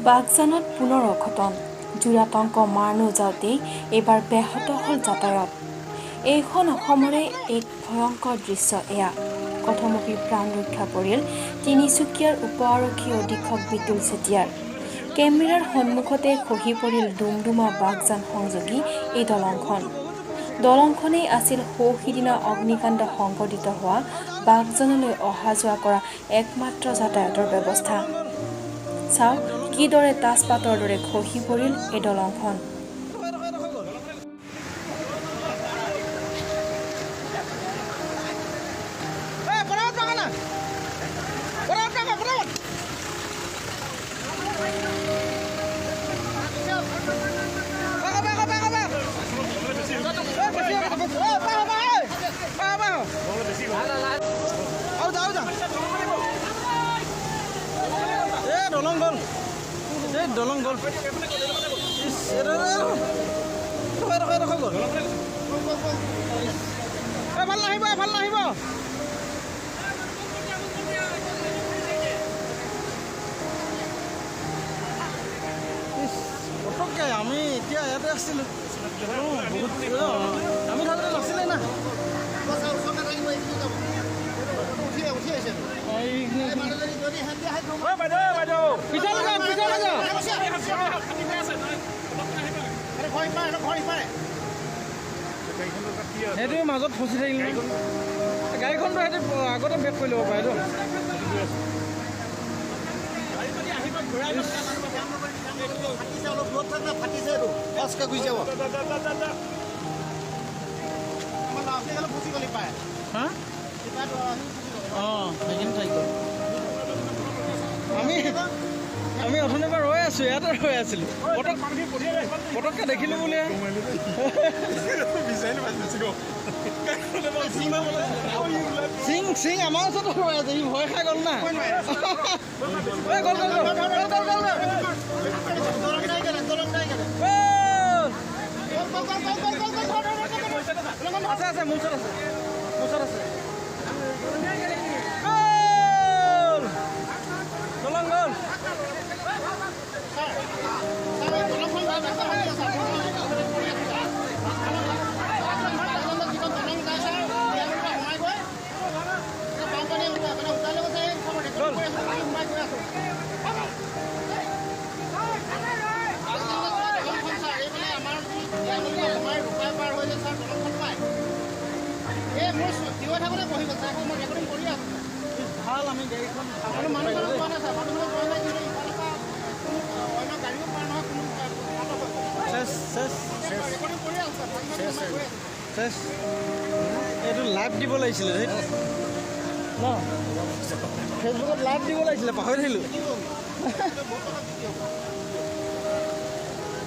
বাগজানত পুনৰ অঘটন। জোৰাতংক মাৰ নৌযাওঁতেই এইবাৰ ব্যাহত হ'ল যাতায়াত। এইখন অসমৰে এক ভয়ংকৰ দৃশ্য এয়া। কথমপি প্ৰাণ ৰক্ষা পৰিল তিনিচুকীয়াৰ উপ আৰক্ষী অধীক্ষক বিতুল চেতিয়াৰ। কেমেৰাৰ সন্মুখতে খহি পৰিল ডুমডুমা বাগজান সংযোগী এই দলংখন। দলংখনেই আছিল সৌ সিদিনা অগ্নিকাণ্ড সংঘটিত হোৱা বাগজানলৈ অহা যোৱা কৰা একমাত্ৰ যাতায়াতৰ ব্যৱস্থা। চাওক কিদৰে তাচপাতৰ দৰে খহি পৰিল এই দলংখন। দলং গ'ল, এই দলং গ'ল, গ'ল। এফালে নাহিব, এফালে নাহিব। পটককৈ আমি এতিয়া ইয়াতে আছিলোঁ, বহুত আমি থাকোঁতে নাছিলে না। সেইটো মাজত ফচি থাকিল। গাড়ীখনতো সিহঁতি আগতে বেক কৰি ল'ব পাৰে। অঁ, সেইখিনি থাকি গ'ল। আমি অথনিৰ পৰা ৰৈ আছোঁ, ইয়াতে ৰৈ আছিলোঁ। পটককৈ দেখিলোঁ বুলিয়ে। সিং সিং আমাৰ ওচৰতে ৰৈ আছে, সি ভয় খাই গ'ল না। গ'ল গ'ল গ'ল গ'ল গ'ল। আছে আছে, মোৰ ওচৰত আছে, মোৰ ওচৰত আছে। দলং গ'ল। ভাল, আমি গাড়ীখন এইটো লাইভ দিব লাগিছিলে ন, ফেচবুকত লাইভ দিব লাগিছিলে, পাহৰি থাকিলোঁ।